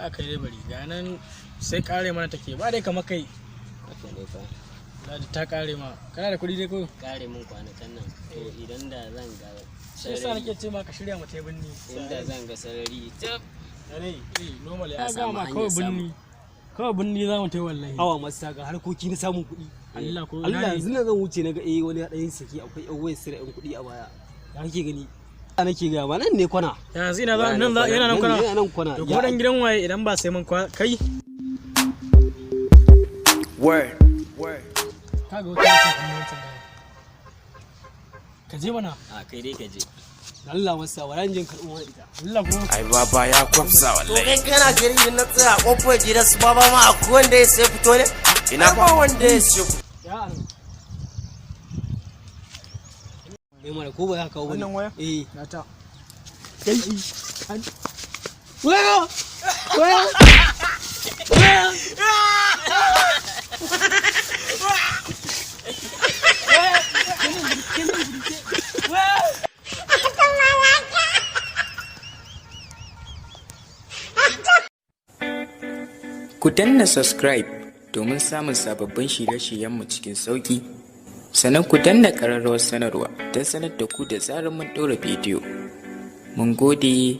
Aka yi bari ga nan sai kare mana take ba dai kamar kai. Haka ne fa. Ladi ta kare ma. Kana da kuɗi dai ko? Kare mun kwanakan nan. To idan da zan ga Shi yasa nake ce ma ka shirya mu tai binni. Inda zan ga sarari tab. Dare, eh normal ya Na ga samu ma hanyar kawai samu. binni. Kawai binni za mu tai wallahi. Awa masu ga harkoki na samun kuɗi. Allah ko Allah yanzu nan zan wuce na ga eh wani ya ɗan saki akwai yan wayar sirri yan kuɗi a baya. Ya kake gani? Ya nake ga ba nan ne kwana. Yanzu ina za nan za yana nan kwana. Yana nan kwana. To ko dan gidan waye idan ba sai mun kwa kai. Word. Word. Kaga wata ce kuma wancan gaya. Ka je mana. A kai dai ka je. Allah masa wala jin karɓo wani ita. Allah ko. Ai baba ya kwafsa To wallahi. kai kana gari idan na tsaya a kofar gidan su baba ma akwai wanda ya sai fito ne? Ina Ai ba wanda ya sai fito. Ya anan. Eh mana ko ba za ka kawo bane. Wannan waya? Eh. Na ta. Kai. Waya! Waya! Waya! Ku danna subscribe domin samun sababbin shirye-shiryenmu cikin sauƙi. Sannan ku danna ƙararrawar sanarwa don sanar da ku da zarar mun ɗora bidiyo. Mun gode.